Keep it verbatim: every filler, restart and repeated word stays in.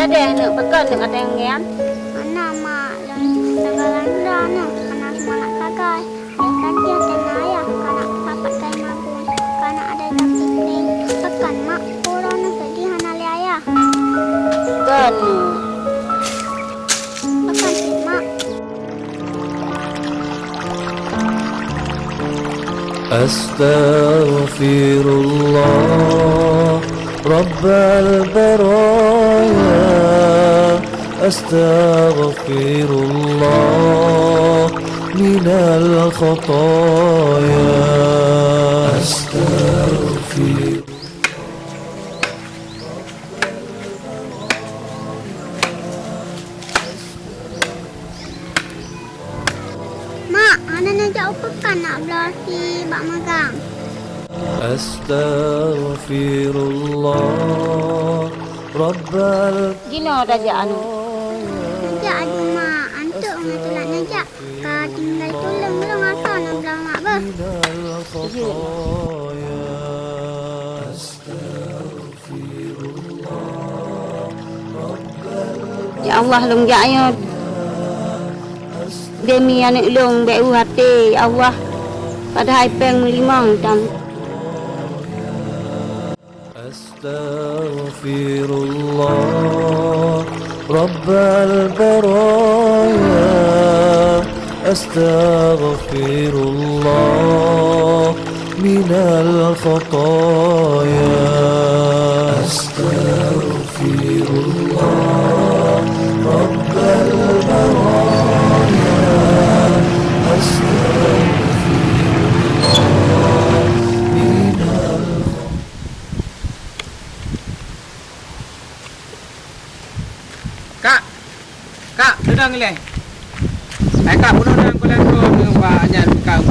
Deh, neuk, pakon neuk ateueh ngieng? Hana, Mak, lôn sagai droeneuh, hana seumangat sagai. Lôn ka jeuet keu ayah, ka na sapat kayée mabui, ka na adoe lam sipling. Pakon, Mak, droeneuh seudeh hana lé ayah? Kon, Mak. Pakon cit, Mak? أستغفر الله رب البرايا، أستغفر الله من الخطايا. أستغفر Mak, hana neujak u peukan nak bloe sie bak magang. Astaghfirullah, Rabbal. Jinoe tajak aneuk. Neujak aju, Mak. Antuk ngon teulat neujak. Ka tinggai tuleueng lôn asa na bloe mak beuh. Jeuet. Ya Allah, lôn jak nyoe demi aneuk lôn bék u até, ya Allah, padahai péng meulimong tam. Astaghfirullah, Rabbal baraya. Astaghfirullah minal khataya. Astaghfirullah, Rabbal baraya. Astaghfirullah minal Kak! Kak, deunang ilée! Hai Kak, bunoe nang kulakon nyoe bak nyan ka